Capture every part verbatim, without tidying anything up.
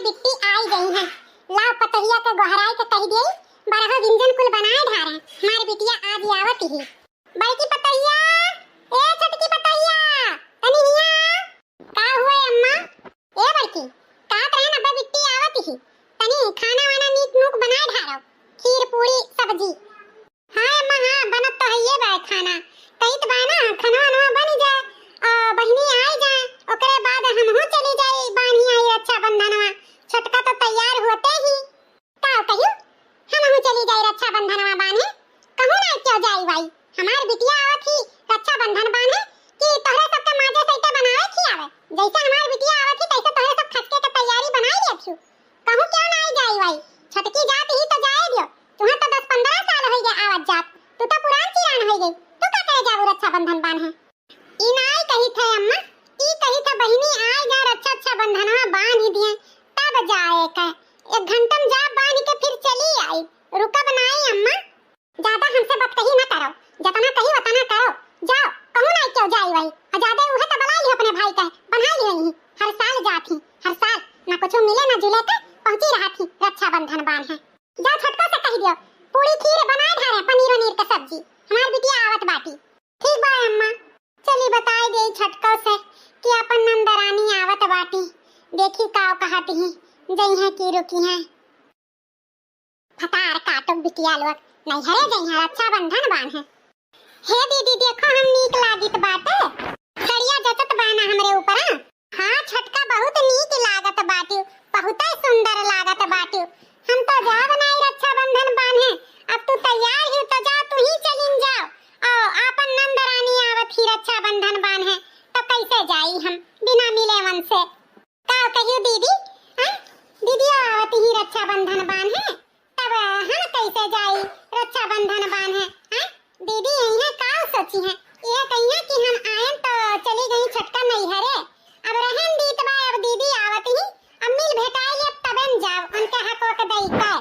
बिट्टी आई गई है, लाव पतोहिया के गोहराई के कहि देई, बरहो व्यंजन कुल बनाए ढारे, हमार बिटिया आज आवत ही। बड़की पतोहिया, ए छोटकी पतोहिया, तनी हिया। का हुआ अम्मा? ए बड़की, कहत रहे ना, अबे बिट्टी आवत ही, तनी खाना वाना नीक नूक बनाए ढारो, खीर पूरी सब्जी। हाँ अम्मा, हाँ, बनत तो हइये बा खाना। कहित बा ना, खनवा वनवा बनि जाए, आ, बहिनी आइ जाए, ओकरे बाद हमहूँ चली जाई, बान्हि आई रक्षाबंधनवा। छोटका तो तैयार होते ही। का कहियो, हमहूँ चली जाई रक्षाबंधनवा बान्हे। कहूँ ना क्यों जाई वाई, हमार बिटिया आवत ही रक्षाबंधन बान्हे कि तोहरे सबके माजे सैते बनावे खियावे। जैसे हमार बिटिया आवत ही, तैसे तोहरे सब खसके के तैयारी बनाई लेत ही। कहूँ क्यों ना आई जाई वाई, छोटकी जात ही तो जाए दियो। तुहें तो दस पन्द्रह साल होइ गए आवत जात, तू तो पुरान चिरान होइ गई, तू का करे जाबू रक्षाबंधन बान्हे? ई नाई कहित है अम्मा, ई कहित है बहिनी आए जा रक्षा, रक्षाबंधनवा बान्हि दिए, तब जाए के। एक घंटा में जा बान्हि के फिर चली आई, रुकब नाई अम्मा। ज्यादा हमसे बतकही न करो, जतना कही उतना करो। जाओ, कहूँ ना क्यों जाई वही। आ ज्यादा उहे तो बलाई लियो अपने भाई का, बन्हाई लियो यहीं। हर साल जात ही, हर साल ना कुछ मिले ना जुले के पहुँची रहत ही रक्षाबंधन बान्हे। जा छोटका से कहि दियो, पूरी खीर बनाए ढारे, पनीर उनीर के सब्जी, हमार बिटिया आवत बाटी। ठीक बा अम्मा, चली बताई देई छोटका से कि अपन नंदरानी आवत बाटी, देखी का कहत ही, जइहें कि रुकिहें। फतार काटो बिटिया लोग, नैहरे जइहें, रक्षाबंधन बान्हे। हे दीदी, देखो हम नीक लागित बाटे, सड़िया जचत बा ना हमरे ऊपर। हाँ छोटका, बहुत नीक लागत बाटिउ, बहुते सुंदर लागत बाटिउ। हम तो जाब नाई रक्षाबंधन बान्हे, अब तू तैयार ही तो जा, तू ही चलिन जाओ। आओ, आपन नंदरानी आवत ही रक्षाबंधन बान्हे, तो कैसे जाई हम बिना मिले वन से? का कहियो दीदी, हैं? दीदी आवत ही रक्षाबंधन बान्हे, तब हम कैसे जाई रक्षाबंधन बान्हे, हैं? दीदी यही का सोची है, यह कहिए कि हम आयन तो चली गई छोटका नैहरे, अब रहन दीत बा, अब दीदी आवत ही, अब मिल भेटाई लेब तबे न जाब, उनके हक वक दई के।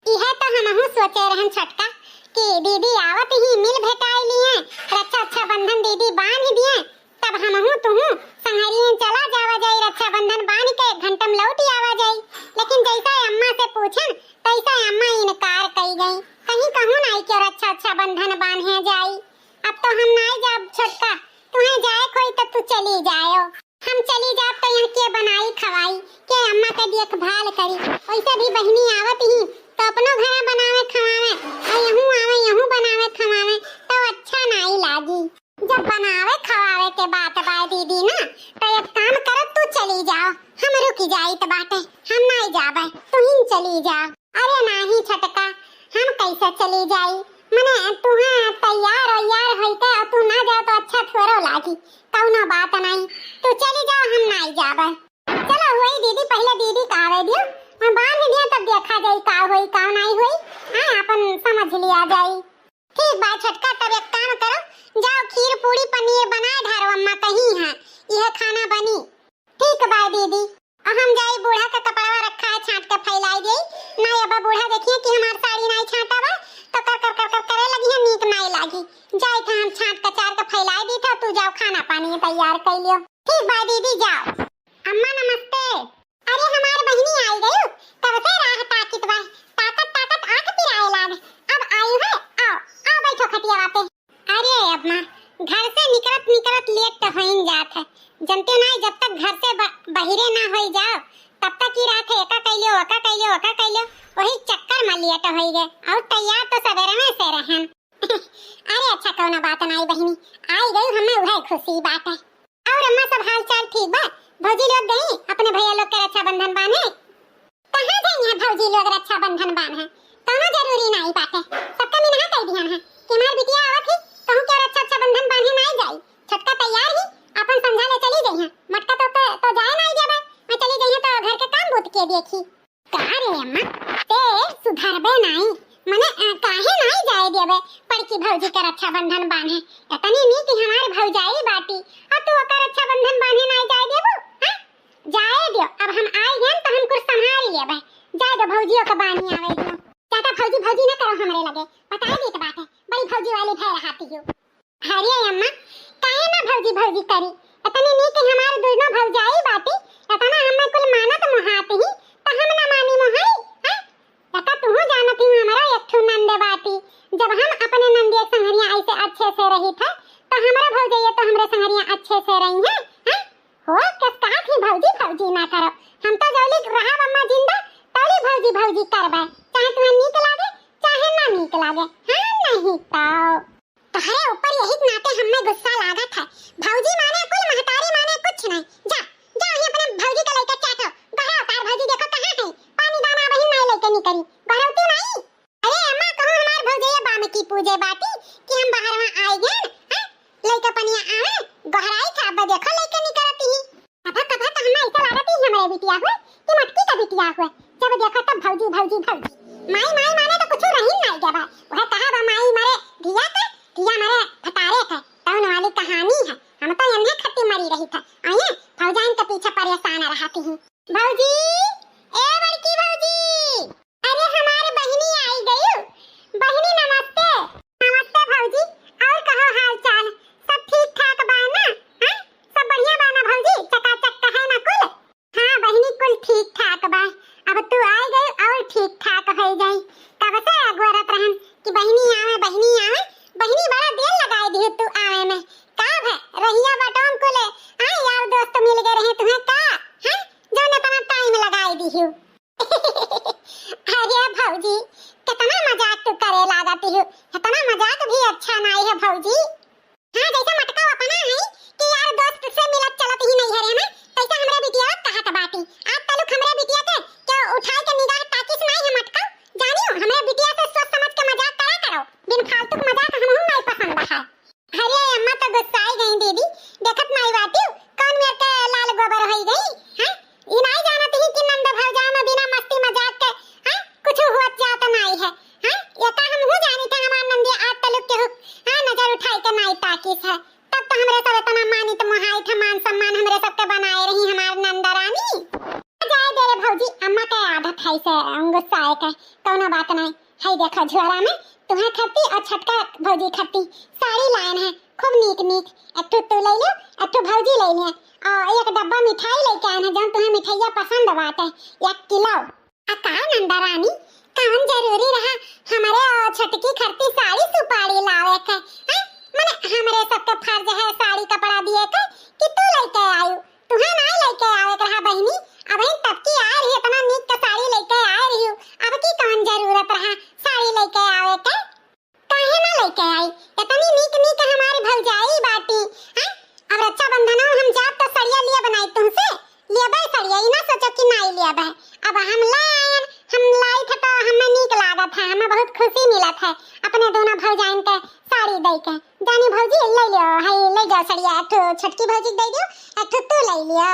इहे तो हमहू सोचे रहन छोटका कि दीदी आवत ही मिल भेटाई लिए, रक्षा, रक्षाबंधन दीदी बांध दिए, तब हमहू तुहू संहरियन चला जावा जाई, रक्षाबंधन बांध के एक घंटा में लौट आवा जाई। लेकिन जैसा अम्मा से पूछन तैसा अम्मा इनकार कई गई, कहीं कहूँ नाई क्यों रक्षा, रक्षाबंधन बांधे जाई। अब तो हम नाई जाब छोटका, तुहें जाए कोई तो तू चली जायो। हम चली जाब तो यहाँ के बनाई खवाई, के अम्मा के देखभाल करी। वैसे भी बहिनी आवत ही तो अपनो घरा बनावे खवावे, और यहूँ आवे यहूँ बनावे खवावे, तो अच्छा नाई लागी। जब बनावे खवावे के बात बाय दीदी ना, तो एक काम करो, तू चली जाओ, हम रुकी जाइत बाटे, हम नाई जाबे, तुहिन चली जाओ। अरे नाही छोटका, हम कैसे चली जाई? मने तुहाँ तैयार वैयार होइके और तू ना जाओ तो अच्छा थोड़ो लागी, कौनो बात नहीं। तू चली जाओ, हम नाई जाबे। चलो हुई दीदी, पहले दीदी का आवे दियो, हम बांध दिया तब देखा जाई का होई का नाई होई। हाँ, अपन समझ लिया जाई। ठीक बा छोटका, तब एक काम करो, जाओ खीर पूरी पनीर बनाए ढारो, अम्मा कही है यह खाना बनी। ठीक बा दीदी। आ हम जाई बूढ़ा के कपड़वा रखा है, छांट के फैलाई देई। नाई अब बूढ़ा देखिए कि हमार साड़ी नाई छांटा बा, तो कर कर कर कर करे लगी है, नीक नाई लागी। जाई था हम छांट के चार के फैलाई दी था, तू जाओ खाना पानी तैयार कर लियो। ठीक बा दीदी, जाओ। अम्मा नमस्ते। अरे हमार बहिनी आई गयू, कब से राह ताकित बा, ताकत ताकत आँख पिराए लाग। अब आयू है, आओ, आओ बैठो खटियावा पे। अरे अम्मा, घर से निकलत निकलत लेट तो होइन जात है, जनते ना, जब तक घर से ब-, बहिरे ना होई जाओ, तब तक ही रात है, एका कैलियो, ओका कैलियो, ओका कैलियो, वही चक्कर में लेट होई गए, और तैयार तो सवेरे में से रहन। अरे अच्छा, कौनो बात नाई बहिनी, आई गई, हमें उहे खुशी बात है। और अम्मा, सब हाल चाल ठीक बा? भौजी लोग गई अपने भैया लोग के रक्षाबंधन बांधे? कहाँ गई हैं भौजी लोग रक्षाबंधन बांधे? कौनो जरूरी नाई बाटे, सबके मिनहा कह दिहन है कि हमार बिटिया आवत ही, कहूँ के रक्षा, रक्षाबंधन बांधे नाई जाई। छोटका तैयार ही, अपन समझा ले चली गई हैं, मोटका तो, तो, तो जाए नाई जाबे, मैं चली गई हैं तो घर के काम बूत के देखी। का रे अम्मा, ते सुधरबे नाई, मने, अ, काहे नाई जाए देबे बड़की भौजी के रक्षाबंधन बांधे? इतनी नीक हमार भौजाई बाटी, आ तू ओकर रक्षाबंधन बांधे नाई जाए देबू, हैं? जाए दियो, अब हम आए गए तो हम कुछ संभाल लेबे। जाए दो भौजियों के बानी आवे दियो। ज्यादा भौजी भौजी ना करो हमरे लगे, बताए देत बाटे, बड़ी भौजी वाली भय रहती हो। अरे अम्मा, काहे ना भौजी भौजी करी? इतनी नीक हमार दोनों भौजाई बाटी, इतना हमें कुल मानत मुहात ही, त हम संगरिया अच्छे से रही हैं, हैं? हो, कस कहा थी भौजी, भौजी ना करो। हम तो जौली रहब अम्मा जिंदा, तौली भौजी, भौजी करबे। चाहे तुम्हें नीक लागे, चाहे ना नीक लागे। हाँ, नहीं तो। तोहरे ऊपर यही नाते हमें गुस्सा लागत है। भौजी माने कुल, महतारी माने कुछ नहीं। जा, जा, वहीं अपने भौजी के लइके चाटो। गहरा उतार भौजी, देखो कहाँ है? पानी दाना वही नहीं लइके निकली। गहरौती नहीं। अरे अम्मा, कहूँ हमार भौजैया बाम की पूजे बाटी कि हम बाहर में आए गए, हैं? लइका पनिया आवे, गहराई के अब देखो लइका निकलती ही। कभा कभा तो हमें ऐसा लागत ही हमरे बिटिया हुए कि मटकी का बिटिया हुए। जब देखो तब भौजी, भौजी, भौजी। माई, माई माने तो कुछ रही नहीं गवा। वह कहा बा माई मरे धिया के, धिया मरे भतारे के। तौन वाली कहानी है। हम तो यन्हे खत्ती मरी रही था। आइए, भौजाइन के पीछे परेशान रहती ही। भौजी, ए बड़की भौजी। अरे हमार बहिनी आई गयू। बहिनी नमस्ते। नमस्ते भौजी, और कहो हाल चाल? सब ठीक ठाक बा ना? हाँ, सब बढ़िया बा ना भौजी? चकाचक है ना कुल? हाँ बहिनी, कुल ठीक ठाक बा। अब तू आई गयू और ठीक ठाक हो जाई। कब से अगोरत रहन कि बहिनी आवे, बहिनी आवे। बहिनी बड़ा देर लगाई दिहू तू आवे में। का भे, रहिया बटोम कुले, हाँ, यार दोस्त मिल गए रहे तुम्हें का? हैं? जौन इतना टाइम लगाई दिहू। अरे भौजी, कितना मजाक तू करे लागत हो। इतना मजाक भी अच्छा नाई है भौजी। हाँ, जैसे मटका अपना है कि यार दोस्त से मिलत चलत ही नहीं है रे ना, तैसे हमरे बिटिया कहत बाटी। आज तलुक हमरे बिटिया के, के उठाए के निगाह ताकिस नाई है मटका। जानियो, हमरे बिटिया से सोच समझ के मजाक करा करो। बिन फालतू के मजाक हमहू नहीं पसंद है। अरे अम्मा तो गुस्साई गई दीदी, देखत नाई बाटियो, कौन मेर के लाल गोबर होई गई, हैं? ई नाई जानत ही कि नंद भौजाई में बिना मस्ती मजाक के, हैं? कुछ हुआ जात नाई है, हैं? ये का हम हूँ जानी था हमार नंदी आज तलुक के हुक, हाँ, नजर उठाई के नाई ताकिस है। तब तो हमरे सब इतना मानित मोहाई था, मान सम्मान हमरे सबके बनाए रही हमार नंदा रानी। जाए दे रे भौजी, अम्मा के आदत है से गुस्साए के, कौनो बात नाई। हई देखा झोरा में तुहे खत्ती और छटका भौजी खत्ती साड़ी लायन है, खूब नीक नीक। एक ठो तू ले लियो, एक ठो भौजी ले लियो, और एक डब्बा मिठाई लेके आयन है, जौन तुहे मिठाइया पसंद बाटे, एक किलो। आ का नंदा रानी, कौन जरूरी रहा हमरे और छटकी खत्ती साड़ी सुपारी लावे के, हैं? मने हमरे सबके फर्ज है साड़ी कपड़ा दिए के कि तू लेके आयू? तुहे नाई लइके आवे के रहा बहिनी, अबहिन तब की आए रही, इतना नीक के साड़ी लइके आए रही हो, अब की कौन जरूरत रहा साड़ी लइके आवे के? काहे ना लइके आई? इतनी नीक नीक हमारी भौजाई बाटी, हैं? अब रक्षाबंधन हम जाब तो सड़िया लिया बनाई तुमसे, लिया बे सड़िया, ई ना सोचो कि नाई लिया बे। अब हम ले आयन, हम लाई थे तो हमें नीक लागत है, हमें बहुत खुशी मिलत है अपने दोनों भौजाइन के साड़ी दे के। जानी भौजी, ले लियो, है, ले जाओ सड़िया, एक ठो छोटकी भौजी के दे दियो, एक ठो तू ले लियो।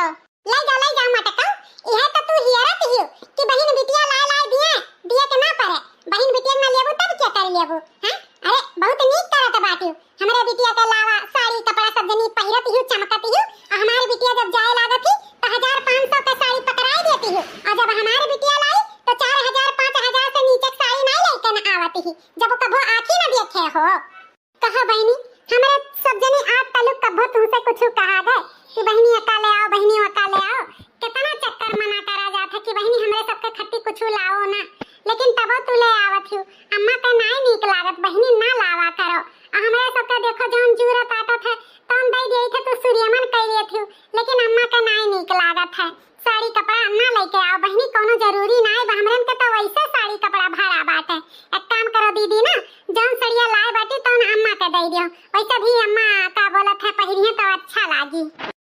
ले जा, ले जा मटका, इहे तो तू हियरत हियो कि बहिन बिटिया लाए लाए दिए, दिए के ना परे। बहिन बिटिया ना लेबू तब के कर लेबू, हैं? अरे बहुत नीक करत बाटियो, हमरे बिटिया के लावा साड़ी कपड़ा सब जनी पहिरत हियो, चमकत हियो, आ हमारी बिटिया जब जाए लागत ही तो हजार पाँच सौ के साड़ी पकड़ाए देती हियो, और जब हमारी बिटिया लाई तो चार हजार पाँच हजार से नीचे के साड़ी नहीं लेके न आवत ही, जब वो कभो आँखी न देखे हो। कहा बहिनी, हमरे सब जनी आज तलुक कब्बो तुमसे कुछ कहा गए कि बहिनी अका ले आओ, बहिनी अका ले आओ। कितना चक्कर मना करा जात है कि बहिनी हमरे सबके खत्ती कुछ लाओ ना, लेकिन तबो तू ले आवत हियो। अम्मा के नाई नीक लागत बहिनी, ना लावा करो। आ हमरे सबके देखो जौन जूरत आटत है तौन दे दिए थे, तू सूर्यमन कह दिए थियो, लेकिन अम्मा के नाई नीक लागत है। साड़ी कपड़ा ना लेके आओ बहिनी, कोनो जरूरी ना है, हमरन के तो वैसे साड़ी कपड़ा भरा बाटे। एक काम करो दीदी ना, जौन सड़िया लाए बाटी तौन अम्मा के दे दियो, वैसे भी अम्मा का बोलत है पहिरिए तो अच्छा लागी।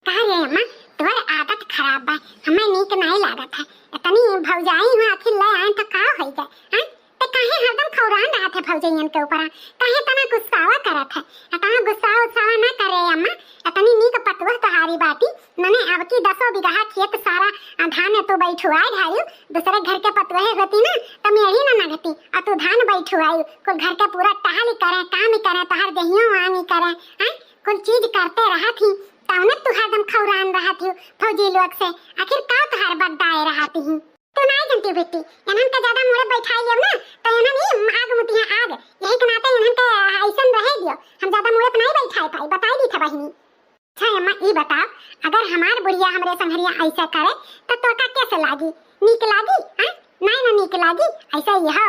का रे अम्मा, तोर आदत खराब बा, हमें नीक नहीं लागत है। इतनी भौजाई हुआ आखिर ले आए तो का होई गए, हैं? ते काहे हरदम खौरान रहत है भौजैयन के ऊपर? काहे तना गुस्सावा करत है? अतना गुस्सावा उस्सावा ना करे अम्मा, अतनी नीक पतुह तोहारी बाटी, मने अब की दसो बीघा खेत सारा, आ, धान तू बैठुआ घायु, दूसरे घर के पतुहे होती ना, तो मेरी ना नगती, आ तू धान बैठुआयु, कुल घर के पूरा टहल करे, काम करे, तोहार देहियो आंगी करे, हैं? कुल चीज करते रहत ही, तौने तू हरदम खौरान रहत ही फौजी लोग से, आखिर का तोहार बगदाए रहत ही? तू नाई जनती बेटी, इन्हन के ज्यादा मुड़े बैठाई लेव ना, तो इन्हन ही आग मुतिया आग। यही के नाते इन्हन के ऐसन रहे दियो, हम ज्यादा मुड़े पे नाई बैठाए पाई, बताई दी था बहिनी। अच्छा अम्मा, ई बताओ, अगर हमार बुढ़िया हमरे संघरिया ऐसा करे, तो तोका कैसे लागी? नीक लागी, हैं? नाई ना नीक लागी। ऐसा यह,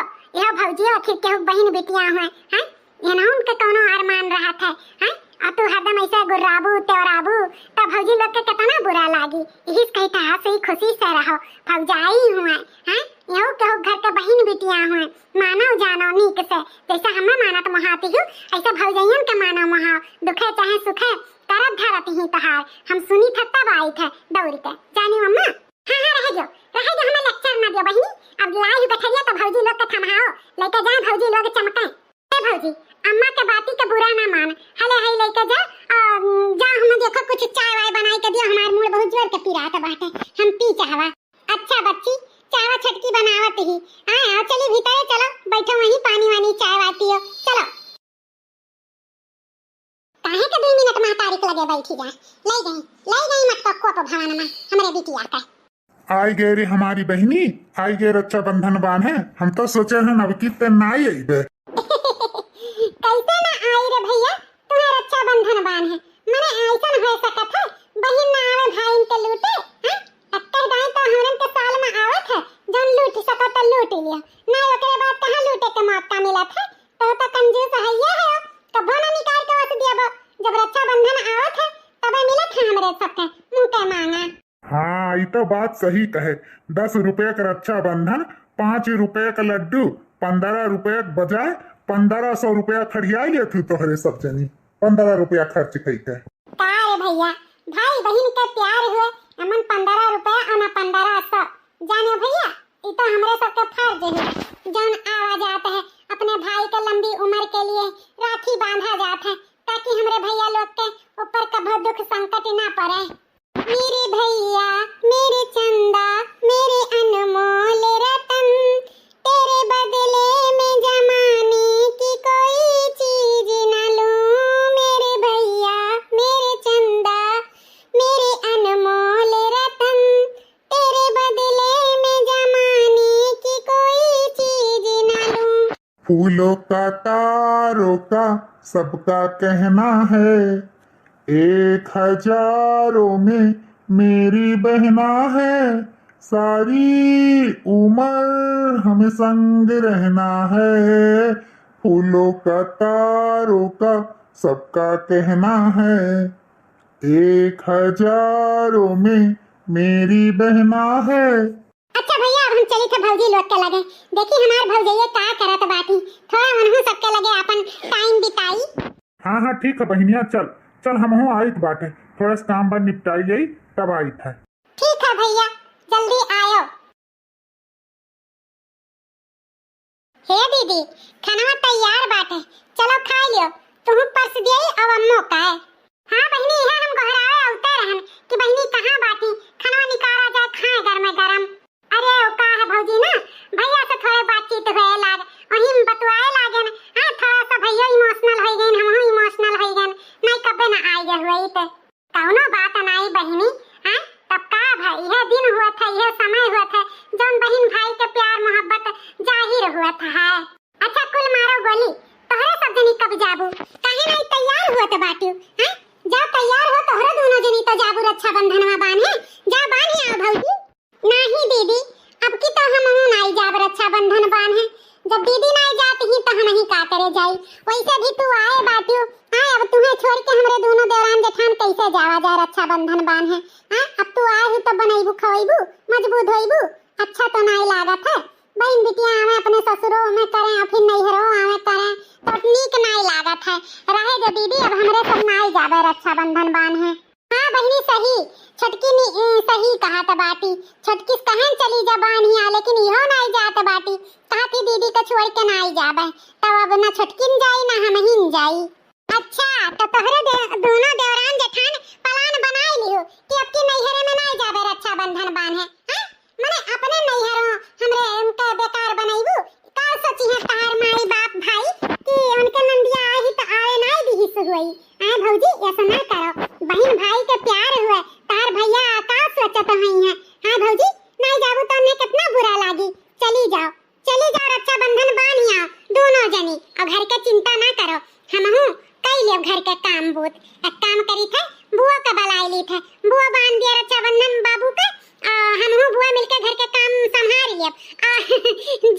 यह भौजिया आखिर केहू बहिन बिटिया हुए, हैं? इन्हन के कौनो अरमान रहत है, हैं? आ तू हरदम ऐसे गुर्राबू, तेवराबू, त भौजी लोग के केतना बुरा लागी। इहिस कही था, हंसी खुशी से रहो, भौजाई हुए, हैं? यहू केहू घर के बहिन बिटिया हुए, मानव जानो नीक से, जैसे हमें मानत मोहाती हूँ, ऐसे भौजैयन के मानव मोहाव, दुखे चाहे सुखे, करत धरत ही तोहार, हम सुनी थे तब आई थे दौड़ के, जानी अम्मा? हाँ, हाँ, रह जो, रह जो, हमें lecture ना दियो बहिनी। अब लाई हूँ गठरिया तो भौजी लोग के थम्हाओ, लेके जाए भौजी लोग चमके। ए भौजी, अम्मा के बाती के बुरा ना मान, हले हई लेके जा, आ, जा हम देखो कुछ चाय वाय बनाई के दियो, हमार मूड़ बहुत जोर के पिरात बाटे, हम पी चाहवा। अच्छा बच्ची, चाहवा छोटकी बनावत ही, आए आओ, चली भीतरे चलो, बैठो वहीं पानी वानी चाय वाय पियो, चलो। काहे के दुई मिनट महतारी के लगे बैठी जा? लई गई, लई गई मटकक्को पे भवनमा हमरे बिटिया के। आई गए रे हमारी बहिनी, आई गए रक्षाबंधन बान्हे। हम तो सोचे हैं अब की ते नाई अइबे। कैसे ना आई रे भैया, तुम्हें रक्षाबंधन बान्हे? मने ऐसन हो सकत है, बहिन ना आवे भाई के लूटे, हैं? अक्कर दाई तो हमरन के साल में आवत है, जौन लूट सको तो लूट लिया, ना ओकरे बाद कहाँ लूटे के मौका मिलत है? तो तो कंजूस हइये है, कभो ना निकाल के वस दियबो। जब रक्षाबंधन आवत है, तबे मिलत है हमरे सबके मुंह के मांगा। हाँ, ई तो बात सही कहे। दस रुपया के रक्षाबंधन, पाँच रुपया के लड्डू, पन्द्रह रुपया के बजाय पन्द्रह सौ रुपया खड़िया लेत हूँ तोहरे सब जनी। पन्द्रह रुपया खर्च कई के। का रे भैया, भाई बहिन के प्यार हुए, एमन पन्द्रह रुपया और ना पन्द्रह सौ। जाने भैया, ई तो हमरे सबके फर्ज है, जौन आवा जात है, अपने भाई के लंबी उम्र के लिए राखी बांधा जात है, ताकि हमरे भैया लोग के ऊपर कभो दुख संकट ना पड़े। मेरे भैया, मेरे चंदा, मेरे अनमोल रतन, तेरे बदले में जमाने की कोई चीज ना लूं। मेरे भैया, मेरे चंदा, मेरे अनमोल रतन, तेरे बदले में जमाने की कोई चीज ना लूं। फूलों का, तारों का, सबका कहना है, एक हजारों में मेरी बहना है, सारी उम्र हमें संग रहना है। फूलों का, तारों का, सबका कहना है, एक हजारों में मेरी बहना है। अच्छा भैया, अब हम चली थे भौजी लोग के लगे, देखी हमार भौजैया का करत बाटी, थोड़ा उन्हों सबके लगे आपन time बिताई। हाँ, हाँ, ठीक है बहिनिया, चल, चल, हमहू आइत बाटे, थोड़ा सा काम बा निपटाई जाई, तब आइत है। ठीक है भैया, जल्दी आयो। हे दीदी, खानवा तैयार बाटे, चलो खाई लियो, तुहू परस दियई अब अम्मो का है। हाँ बहिनी, इहे हम गोहरावे अउते रहन कि बहिनी कहाँ बाटी, खानवा निकारा जाए, खाए गरमे गरम। अरे, उ का है भौजी ना, भैया से थोड़े बातचीत होए लाग, वही में बतुआए लागेन। हाँ, थोड़ा सा भैया emotional होई गइन, हमहू emotional होई गइन, नहीं कबे ना आए गए हुए इते। कौनो बात नाई बहिनी, हाँ, तब का भाई, यह दिन हुआ था, यह समय हुआ था, जौन बहिन भाई के प्यार मोहब्बत जाहिर हुआ था है। अच्छा, कुल मारो गोली, तोहरे सब जनी कब जाबू? काहे नाई तैयार हुअत बाटियो, हैं? जाओ तैयार हो, तोहरो दोनों जनी तो जाबू रक्षाबंधनवा बान्हे। जा बान्हे आओ भौजी। नाही दीदी, अब की तो हमहू नाई जाब रक्षाबंधन बान्हे। जब दीदी नाई जात ही तो हमही का करे जाई? वैसे भी तू आए बाटियो, हाँ, अब तुहे छोड़ के हमरे दोनों देवरान जेठान कैसे जावा जाए रक्षाबंधन बान्हे? हाँ, अब तू आए ही तो बनैबू खवैबू, मजबूत होइबू, अच्छा तो नाई लागत है। बहिन बिटिया आवे अपने ससुरो में करें और फिर नैहरो आवे करें, तो नीक नाई लागत है। रहे दे दीदी, अब हमरे सब नाई जाबे रक्षाबंधन बान्हे। हाँ बहिनी सही, छोटकी नी, ए, सही कहत बाटी। छोटकी से कहें चली जा बान्हिया, लेकिन इहो नाई जात बाटी। कहत ही दीदी के छोड़ के नाई जाबे, तब अब ना छोटकिन जाई ना हमहिन जाई। अच्छा, तो तोहरे दे-, दोनों देवरान जेठान plan बनाई लिहो कि अब की नैहरे में नाई जाबे रक्षाबंधन बान्हे, हैं? मने अपने नैहरों हमरे उनके बेकार बनैबू? का सोची है तहार माई बाप भाई कि उनके नंदिया आई तो आवे नाई दिहिस हुई? आए भौजी, ऐसा ना करो, बहिन भाई के प्यार हुए, तहार भैया का सोचत हई है? हाँ भौजी, नाई जाबू तो उन्हें कितना बुरा लागी। चली जाओ, चली जाओ, रक्षाबंधन बान्हि आओ दोनों जनी, और घर के चिंता ना करो, हमहू कई लेब घर के काम बूत। एक काम करी थे, बुआ के बलाई ली थे, बुआ बांध दिया रक्षाबंधन बाबू के, आ, हमहू बुआ मिलके घर के काम संभाल लेब। आ,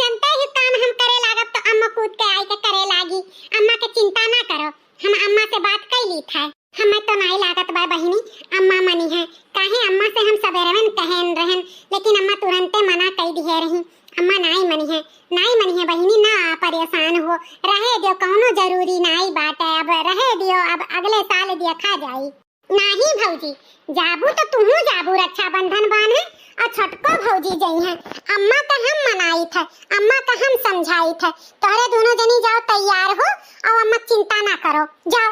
जनते ही काम हम करे लागब तो अम्मा कूद के आई के करे लागी। अम्मा के चिंता ना करो, हम अम्मा से बात कई ली है। हमें तो नाई लागत बा बहिनी, अम्मा मनी है। काहे अम्मा से हम सबेरवन कहन रहन, लेकिन अम्मा तुरंते मना कई दिहे रही। अम्मा नाई मनी है, नाई मनी है बहिनी, ना परेशान हो, रहे दियो, कौनो जरूरी नाई बाटे, अब रहे दियो, अब अगले साल देखा जाई। नाही भौजी, जाबू तो तुहू जाबू रक्षाबंधन बांधे, और छोटको भौजी जइहें। अम्मा का हम मनाई थे, अम्मा का हम समझाई थे, तोहरे दोनों जनी जाओ तैयार हो, और अम्मा चिंता ना करो, जाओ।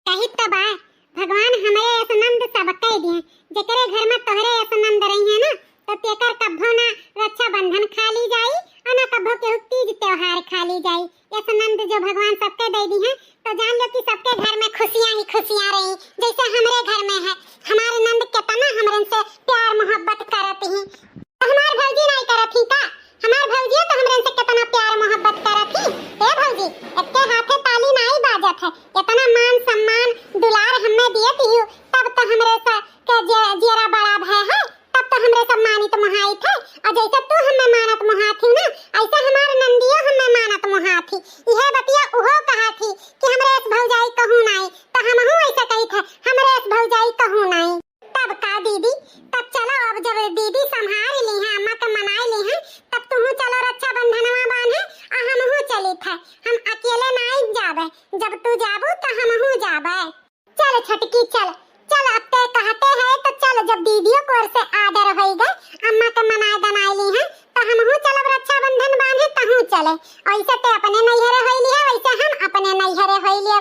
कही तो बा, भगवान हमरे अस नंद सबके दिए, जेकरे घर में तोहरे अस नंद रही है ना, तो तेकर कब्बो ना रक्षाबंधन खाली जाई, और ना कब्बो केहू तीज त्योहार खाली जाई। अस नंद जो भगवान सबके दे दी है, तो जान लो कि सबके घर में खुशियां ही खुशियां रही, जैसे हमरे घर में है। हमारे नंद कितना हमरन से प्यार मोहब्बत करत ही, तो हमार भौजी नाई करत ही का? हमार भौजिया तो हमरन से कितना प्यार मोहब्बत करत ही। ए भौजी, एक्के हाथे ताली नाई बाजत है, इतना मान सम्मान दुलार हमें दियत ही, तब तो हमरे से के जे-, जियरा बड़ा भय है, तब तो हमरे सब मानित मोहाइत है। और जैसे तू हमें मानत मोहात ही ना, ऐसे हमार नंदियो हमें मानत मोहात ही। इहे बतिया उहो कहत ही कि हमरे अस भौजाई कहूँ नाई, तो हमहू ऐसे कहित है, हमरे अस भौजाई कहूँ नाई। तब का दीदी, तब चलो, अब जब दीदी संभाल ली है, अम्मा के मनाई ली है, तब तुहू चलो रक्षाबंधनवा बांधे, आ हमहू चलित है। हम अकेले नाई जाबे, जब तू जाबू तो हमहू जाबे। चल छोटकी चल, चल अब ते कहते है तो चल, जब दीदियों को ओर से आदर होई गए, अम्मा के मनाए दनाए ली है, तो हमहू चलब रक्षाबंधन बांधे, तहू चले। ऐसे ते अपने नैहरे होई ली है, वैसे हम अपने नैहरे होई लिए।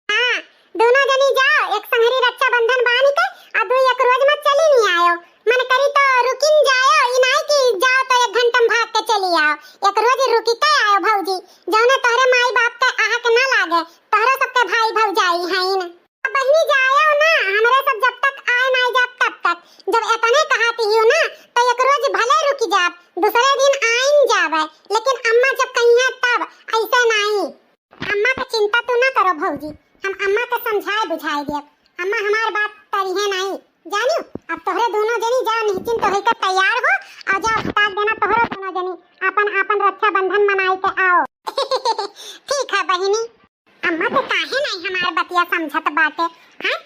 हाँ, दोनों जनी जाओ, एक संहरी रक्षाबंधन बांध के, आ दू एक रोज में चली नहीं आयो। मन करी तो रुकिन जायो, ई नाई कि जाओ तो एक घंटा में भाग के चली आओ। एक रोज रुकी के आयो भौजी, जौने तोहरे माई बाप के आहक ना लागे, तोहरे सबके भाई भौजाई हईन। अब बहिनी जायो ना, हमरे सब जब तक आए नाई जाब तब तक। जब एतने कहती हियो ना, तो एक रोज भले रुकी जाब, दूसरे दिन आइन जाबे, लेकिन अम्मा जब कहिए तब, ऐसे नाई। अम्मा के चिंता तू ना करो भौजी, हम अम्मा के समझाए बुझाए देब। अम्मा हमार बात टरिहे नाई, जानियो। अब तोहरे दोनों जनी जाओ, निश्चिंत होई के तैयार हो, और जाओ फटाक देना तोहरे दोनों जनी आपन आपन रक्षाबंधन मनाई के आओ। ठीक है बहिनी। अम्मा तो काहे नाई हमार बतिया समझत बाटे, हैं?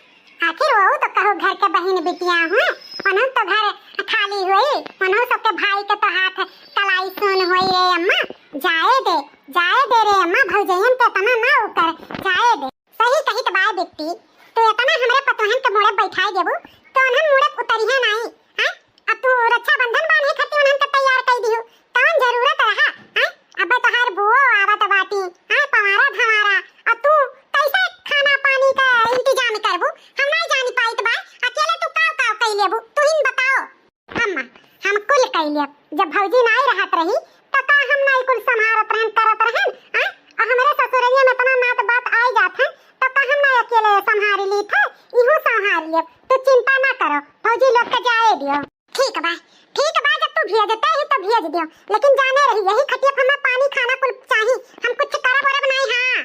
आखिर वो तो कहो घर के बहिन बिटिया हुए, उन्हों तो घर खाली हुई, उन्हों सबके भाई के तो हाथ कलाई सुन हुई। ए अम्मा, जाए दे, जाए दे रे अम्मा, भौजैयन के इतना ना उकर, जाए दे। सही कहित बाय बिट्टी, तू इतना हमरे पतोहन के मुड़े बैठाए देबू, तो उन्हन मुड़े उतरिहे नाई, हैं? अब तू रक्षाबंधन बांधे खातिर उन्हन के तैयार कई दिहू, कौन जरूरत रहा, हैं? अबे तोहार बुओ आवत बाटी, हैं, पवारा धवारा, और तू कैसे खाना पानी का इंतजाम करबू? हम नाई जानी पाइत बा, अकेले तू काव काव कई लेबू, तू ही बताओ। अम्मा, हम कुल कई लेब, जब भौजी नाई रहत रही, तो का हम नाई कुल संभारत रहन, करत रहन, हैं? और हमरे ससुररिया में इतना नात बात आए जात है, तो का हम नाई अकेले संभारी ली थे, इहू संभार लेब, तू चिंता ना करो, भौजी लोग के जाए दियो। ठीक बा, ठीक बा, जब तू भेजते ही तो भेज दियो, लेकिन जाने रही यही खटिया पर हमें पानी खाना कुल चाही, हम कुछ करब उरब नहीं। हाँ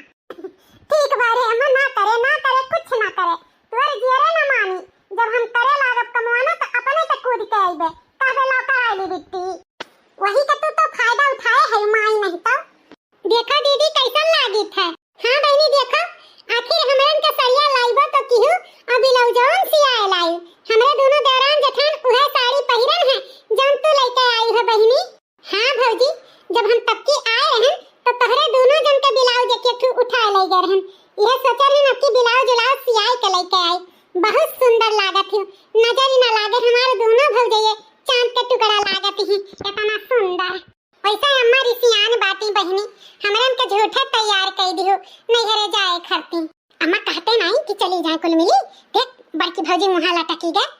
ठीक बा रे अम्मा, ना करे ना करे कुछ ना करे, तोर जियरे ना मानी, जब हम करे लागब कमवाना तो अपने ते कूद के आइबे, कहबे लौटा आइली बिट्टी, वही का तू तो फायदा उठाए है माई नहीं तो। देखा दीदी कैसन लागित है। हाँ बहिनी देखा, आखिर हमरन के सड़िया लाइबो तो किहू, आ ब्लाउजवन सियाए लाइब। हमरे दोनों देवरान जेठान उहे साड़ी पहिरन है, जौन तू लइके आई है बहिनी। हाँ भौजी, जब हम तबकी आए रहन तो तोहरे दोनों जन के ब्लाउज एक एक ठू उठाए ले गए रहन। यह सोचे रहन अब की ब्लाउज उलाउज सियाए के लइके आई। बहुत सुंदर लागत ही, नजर ही ना लागे हमारे दोनों भौजैये चांद के टुकड़ा लागत ही, इतना सुंदर। वैसे अम्मा रिसियान बाटी बहिनी, हमरन के झूठे तैयार कई दिहु नैहरे जाए खरती। अम्मा कहते नाई कि चली जाए कुल मिली, देख बड़की भौजी मुहा लटकी गए।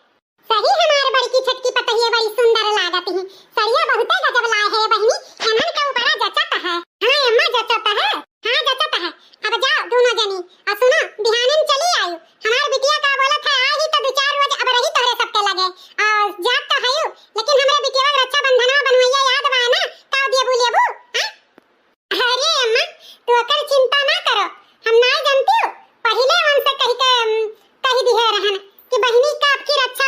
सही हमार बड़की छोटकी पतहिया बड़ी सुंदर लागत ही। सड़िया बहुते गजब लाए है बहिनी, एनहन के ऊपरा जचत है। हाँ अम्मा जचत है, हाँ जचत है। अब जाओ दोनों जनी, और सुनो बिहाने में चली आयु। हमार बिटिया का बोलत है, आ ही तो दो चार रोज अब रही तोहरे सबके लगे। आ, जात तो हयू, लेकिन हमरे बिटिया के रक्षाबंधनवा बनवैया याद बा ना? का देबू लेबू? हाँ? अरे अम्मा, तू ओकर चिंता ना करो, हम ना जानती हूँ, पहले उनसे कही के, अम, कही दिहे रहन कि बहिनी का आपकी रक्षा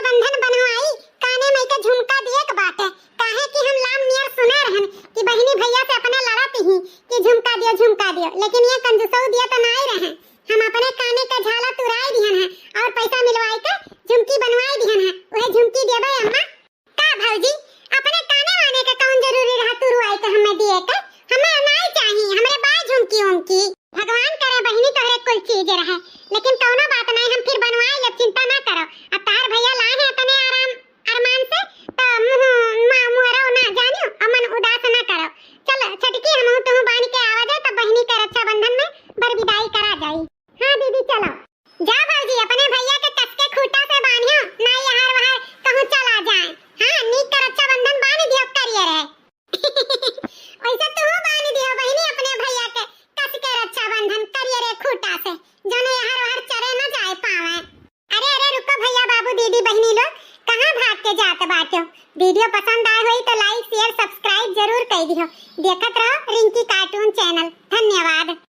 कि भगवान करे बहिनी तोहरे कुल चीज रहे, लेकिन कौनो बात नहीं, हम फिर बनवाए लेब, चिंता ना करो। अब तहार भैया लाए हैं इतने आराम अरमान से, तो मुँह मा-, मुहरो ना जानियो, अमन उदास ना करो। चल छटकी, हम तुहूँ बांध के आवा जाए, तब बहिनी के रक्षाबंधन में बरविदाई करा जाई। हाँ दीदी चलो। जा भौजी, अपने भैया के कस के खूंटा से बांधियो, ना यहर वहर कहूँ चला जाए। हाँ, नीक का रक्षाबंधन बांध दियो करिए रहे। वैसे तू बांध दियो बहिनी अपने भैया के कस के रक्षाबंधन करिए रे खूंटा से, जौन यहर वहर चरे न जाए पावे। अरे अरे रुको भैया बाबू दीदी बहिनी लोग, कहाँ भाग के जात बाटो? वीडियो पसंद आए होई तो like share subscribe जरूर कर दियो। देखत रहो रिंकी cartoon channel। धन्यवाद।